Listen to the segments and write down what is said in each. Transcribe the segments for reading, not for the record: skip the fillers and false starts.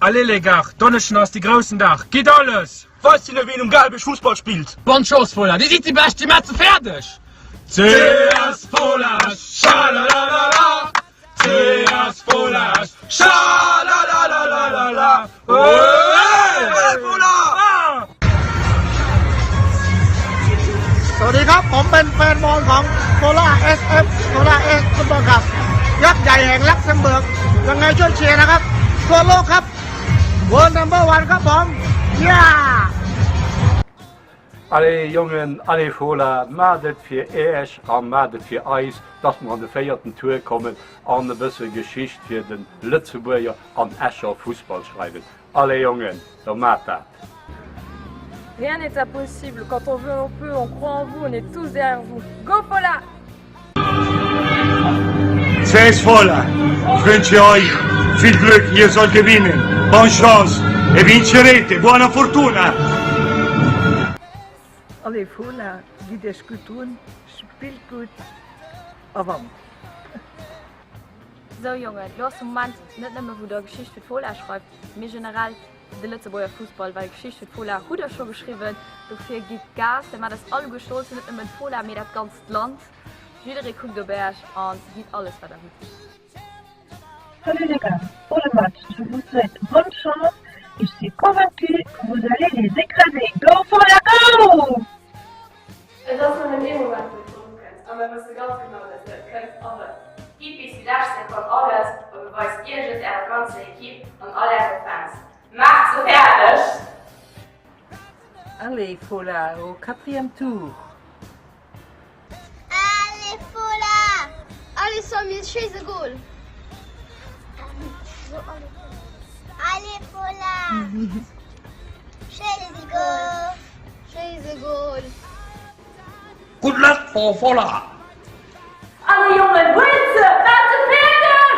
Allez les gars, Donneschden ass de groussen Dag, gitt alles! Weist hinne wien um Gaalbierg Fussball spillt! Bonne Chance Fola, dir sidd déi Bescht, dir maacht se fäerdeg! CS Fola, schalalalala, CS Fola, schalalalalala, Allez Fola! สวัสดีครับ ผมเป็นแฟนบอลของโครา SF โคราเอสฟุตบอลครับ ยักษ์ใหญ่แห่งลักเซมเบิร์กยังไงช่วยเชียร์นะครับ ทั่วโลกครับ world number one ครับผมเย้ Allez Jongen, allez Fola, maacht et fir Äech a maacht et fir eis, dass mer an de véierten Tour kommen an e bësse Geschicht fir de Lëtzebuerger an Escher Fussball schreiwen. Allez Jongen, da maacht dat! Rien n'est impossible, quand on veut on peut, on croit en vous, on est tous derrière vous. Go Fola! CS Fola, ich wünsche euch viel Glück, ihr sollt gewinnen. Bonne chance e vincerete, buona fortuna! Allez Fola, gitt iech gutt drun, spillt gutt a wannt! Sou Jongen, lo ass de Moment net nëmme wou der Geschicht fir d'Fola schreift, mee generell fir de Lëtzebuerger Fussball, well Geschicht fir d'Fola hutt der scho geschriwwen. Dofir gitt Gas, der maacht eis alleguer stolz, net nëmmen d'Fola, mee dat ganzt Land. Jidderee kuckt op Äech an gitt alles wat der hutt. Salut les gars, pour le match, je vous souhaite bonne chance et je suis convaincu que vous allez les écraser. Go Fola go! Et ass nëmmen ee Moment wou et drop ukënnt a mir wësse ganz genau dass dir et kënnt a wëllt. Gitt bis déi lescht Sekonn alles a beweist iech et ärer ganzer Equipe an all äre Fans. Maacht se fäerdeg! Allez Fola au quatrième tour! Allez Fola! Allez Samy, schéiss e Goal! Allez Fola! Schéiss e Goal! Schéiss e Goal! Good luck for Fola! Allez Jongen, huelt se! Maacht se fäerdeg!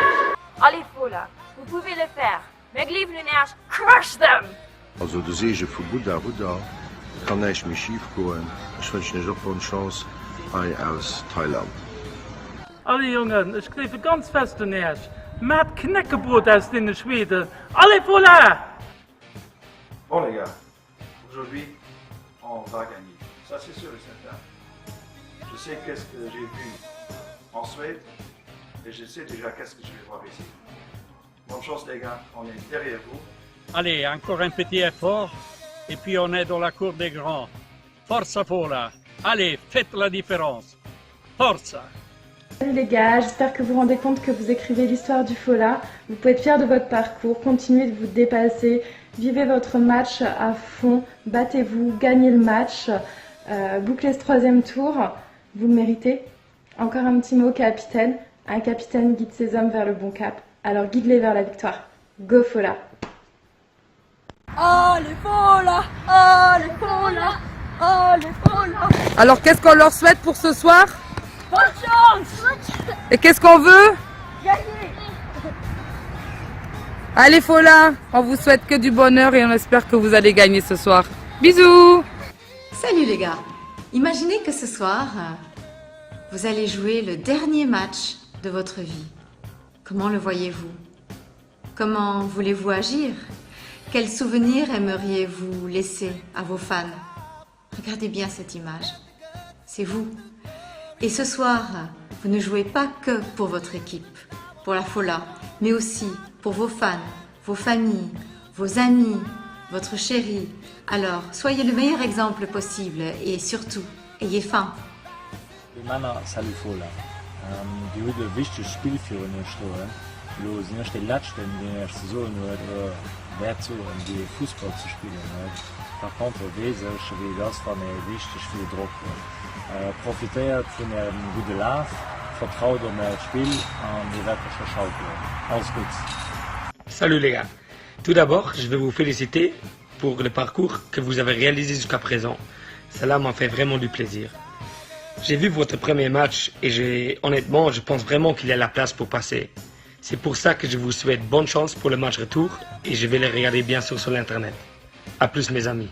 Allez Fola, vous pouvez le faire! Mir gleewen un Äech, crush them! Also de Seege vu Buddha hutt der, kann näischt méi schif goen. Ech wënschen iech och bonne Chance hei aus Thailand. Allez Jongen, ech gleewe ganz fest un Äech, maat Knäckebrot aus deene Schweden, allez Fola! Bon les gars, aujourd'hui on va gagner, ça c'est sûr et certain. Je sais qu'est-ce que j'ai vu en Suède et je sais déjà qu'est-ce que je vais voir ici. Bonne chance les gars, on est derrière vous. Allez, encore un petit effort et puis on est dans la cour des grands. Forza Fola! Allez, faites la différence! Forza! Salut les gars, j'espère que vous vous rendez compte que vous écrivez l'histoire du Fola. Vous pouvez être fiers de votre parcours, continuez de vous dépasser, vivez votre match à fond, battez-vous, gagnez le match, euh, bouclez ce troisième tour, vous le méritez. Encore un petit mot, capitaine. Un capitaine guide ses hommes vers le bon cap, alors guide-les vers la victoire. Go Fola! Allez Fola! Allez Fola! Allez Fola! Alors qu'est-ce qu'on leur souhaite pour ce soir? Bonne chance! Et qu'est-ce qu'on veut? Gagner! Allez Fola, on vous souhaite que du bonheur et on espère que vous allez gagner ce soir. Bisous! Salut les gars! Imaginez que ce soir, vous allez jouer le dernier match de votre vie. Comment le voyez-vous? Comment voulez-vous agir? Quel souvenir aimeriez-vous laisser à vos fans? Regardez bien cette image. C'est vous. Et ce soir, vous ne jouez pas que pour votre équipe, pour la Fola, mais aussi pour vos fans, vos familles, vos amis, votre chérie. Alors, soyez le meilleur exemple possible et surtout, ayez faim. Les Männer, Salut Fola. Dir hutt e wichtegt Spill virun iech stoen. Elo sinn ech dee Leschten, deen Iech ze soen huet oder wäert soen, wéi ee Fussball ze spillen huet. Par contre weess ech, wéi et ass, wann ee richteg vill Drock huet. Profitéiert vun ärem gudde Laf, vertraut op äert Spill an dir wäert scho schaukelen. Alles Gudds! Salut les gars! Tout d'abord, je vais vous féliciter pour le parcours que vous avez réalisé jusqu'à présent. Cela m'a fait vraiment du plaisir. J'ai vu votre premier match et j'ai honnêtement, je pense vraiment qu'il y a la place pour passer. C'est pour ça que je vous souhaite bonne chance pour le match retour et je vais le regarder bien sûr sur l'internet. À plus mes amis.